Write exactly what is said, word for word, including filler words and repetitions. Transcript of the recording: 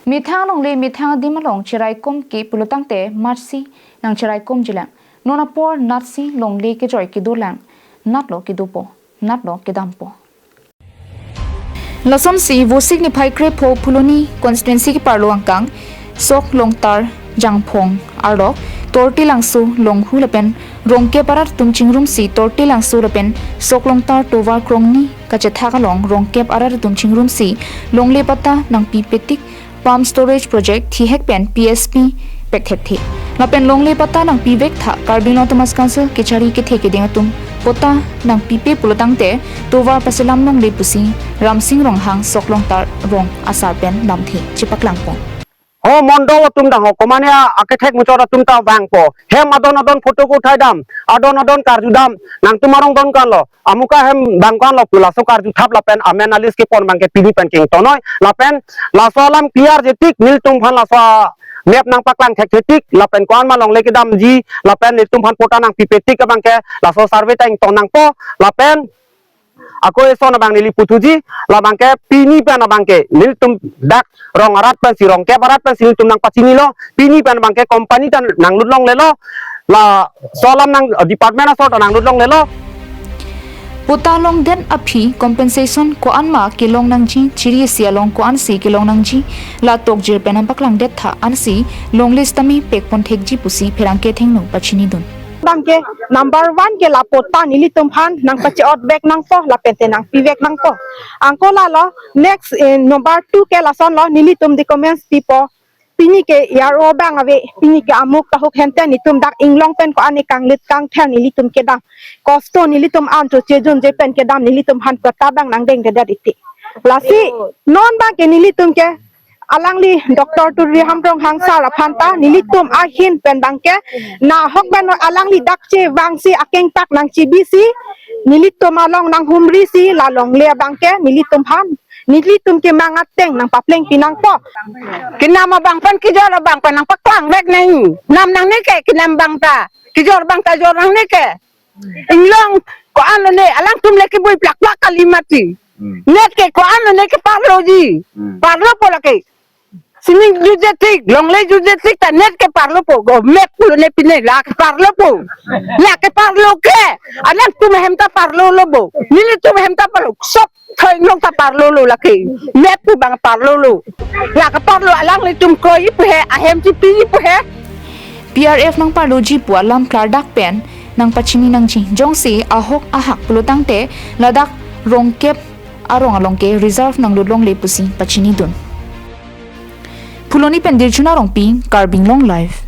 Methang longle methang adim along cheraikom ke pulotangte matsi nangcheraikom jilang. Non apor natsi longle kejoi kedolang. Natlo kedopo, natlo kedampo. Lasonsi Vosik niphai krepho Phuloni constituency keparlo angkang Sok Longtar Jangphong arlo Tortilangso Longhu lapen Rongkep arat atum chingrumsi Tortilangso lapen Sok Longtar tovar krongni kachethak along Rongkep arat atum chingrumsi longle patta nangpipetik pump storage project thihek pen P S P pekthekthe. Lapen longle patta nangpivek tha Karbi Anglong Autonomous Council kechari kethe keding atum patta nangpipe pulotangte tovar paselam longle pusi Ramsing Ronghang Sok Longtar rong asar pen lamthe chepaklangpon. Ho mondol atum dang ho komane akethek muchot atum ta vangpo. Hem adon adon photo ko uthai dam, adon adon karju dam, nangtum arong don kanlo. Amuka hem bang kanlo pu laso karju thap lapen amen alis kepon bangke pini pen kengtonoi. Lapen laso alam clear jetik nelitum phan laso map nangpaklang thekthetik lapen ko-an ma longle kedamji lapen nelitum phan patta nangpipetik ke bangke laso survey ta ingtong nangpo lapen ako eson abang neli puthuji, labangke pini pen abangke nelitum dak rong arat pensi Rongkep arat pensi nelitum nangpachinilo, pini pen abangke company ta nanglut longlelo, laso alam nang department asor ta nanglut longlelo. Patta longdet aphi compensation ko-an ma kelong nangji, chiri isi along ko-ansi kelong nangji, la tokjir pen nangpaklangdet tha ansi longle sitame pekpon thekji pusi pherangke thengno pachinidun. Bangke number one ke la patta nelitum phan nangpache-ot vek nangpo lapen te nangpivek nangpo. Anke lalo next, eh, number two ke lasonlo nelitum documents pipo. Pini ke E R O bang ave, pini ke amuk tahuk hente nelitum dak inglong pen ko-an kanglit kangther nelitum kedam. Kosto nelitum an cho chejunje pen kedam nelitum phan patta bang nangdengdedet iti. Lasi non bangke nelitum ke alangli Doctor Tuliram Ronghang sir aphan ta nelitum ahin pen bangke nahok pen alangli dak chevangsi akengtak nangchibisi nelitum along nanghumrisi la longle bangke nelitum phan nelitum kemang ateng nangpaplengpi nangpo. Kenam abang pen kejor abang pen nangpaklang vek nang. Nam nangne ke kenam bang ta. Kejor bang ta jor nangne ke. Inglong ko-an lone alangtum le kebui plak plak kali mati. Hmm. Net ke ko-an lone keparloji. Hmm. Parlopo lake. Sining jutjetik, longle jutjetik ta net keparlopo. Go map pulo ne pine la keparlopo. La keparlo ke. Alangtum hem ta parlolo bo. Nelitum hem ta parlo. Sop thoi inglong ta parlolo lake. Map pu bang parlolo. La keparlo alanglitum kroi pu he, ahem chipi pu he. P R F nangparloji pu alam klardak pen nangpachini nangji. Jongsi ahok ahak pulotangte ladak Rongkep arong along ke reserve nanglut longle pusi pachinidun. Phuloni pen Dirchuna Rongpi, Karbi Anglong Live.